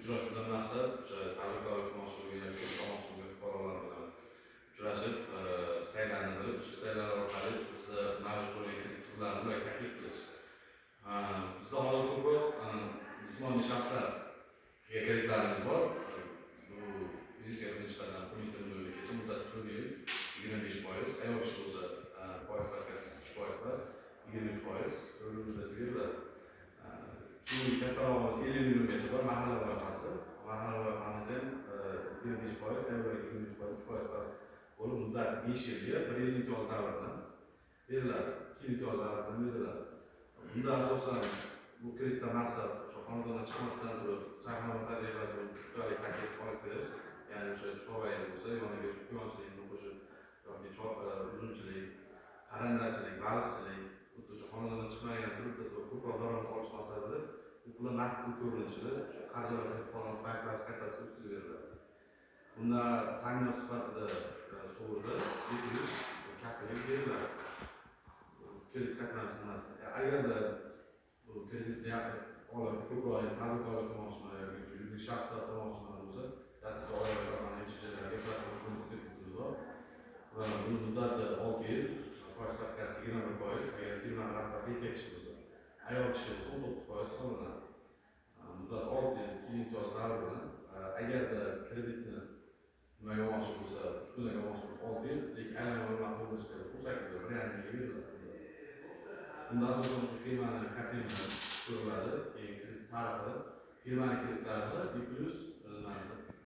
Uchrashuvdan maqsad o'sha tadbirkorlik qilmoqchi bo'lgan yoki olmoqchi bo'lgan fuqarolar bilan uchrashib, istaklarni bilib, o'sha istaklar orqali bizda mavjud bo'lgan kredit turlarini ularga taklif qilish. Bizda hozir ko'proq jismoniy shaxslarga kreditlarimiz bor. Bu biznesga birinchi qadam 12 milliongacha, muddati 4 yil, 25%. Ayol kishi bo'lsa, foiz stavkasi 2% emas, 23% 4 yil muddatiga beriladi. Keyin kattarog'imiz 50 milliongacha bor, mahalla loyihasi. Mahalla loyihamizda ham 25%, ayollarga 23%, 2% past bo'lib, muddati 5 yilga, 1 yil imtiyoz davri bilan beriladi, 2 yil imtiyoz davri bilan beriladi. Bunda asosan bu kreditdan maqsad o'sha xonadondan chiqmasdan turib sarxonadon tajribasi bo'lib uchtalik paket olib kirish, ya'ni o'sha chorvangiz bo'lsa, yoniga quyonchilikni qo'shib yoki uzumchilik, parrandachilik, baliqchilik, xuddi o'sha xonadondan chiqmagan turib ko'proq daromad olish maqsadida bu pullar naqd pul ko'rinishida o'sha qarz olgan fuqaroni bank kartasiga o'tkazib beriladi. Bunda ta'minot sifatida sug'urta и plyus kafillik beriladi. Kredit kartasi nimasi, agarda bu kreditni olib ko'proq tadbirkorlik qilmoqchiman yoki shu yuridik shaxs sifatida olmoqchiman bo'lsa, tartibda oila korxona MChJlarga platforma kreditimiz bor va buni muddati 6 yil, foiz stavkasi 21%. Agar firmani rahbari erkak kishi bo'lsa, ayol kishi bo'lsa, 19% hisoblanadi. Muddati 6 yil, 2 yil imtiyoz davri bilan. Agarda kreditni nimaga olmoqchi bo'lsa, uskunaga olmoqchi bo'lsa, 6 yil, lekin aylanma mablag' qo'llash kerak, 18 oy, 1,5 yilga beriladi. Bunda asosan o'sha firmani КТМ ko'riladi, keyin kredit tarixi, firmani kredit tarixi и plyus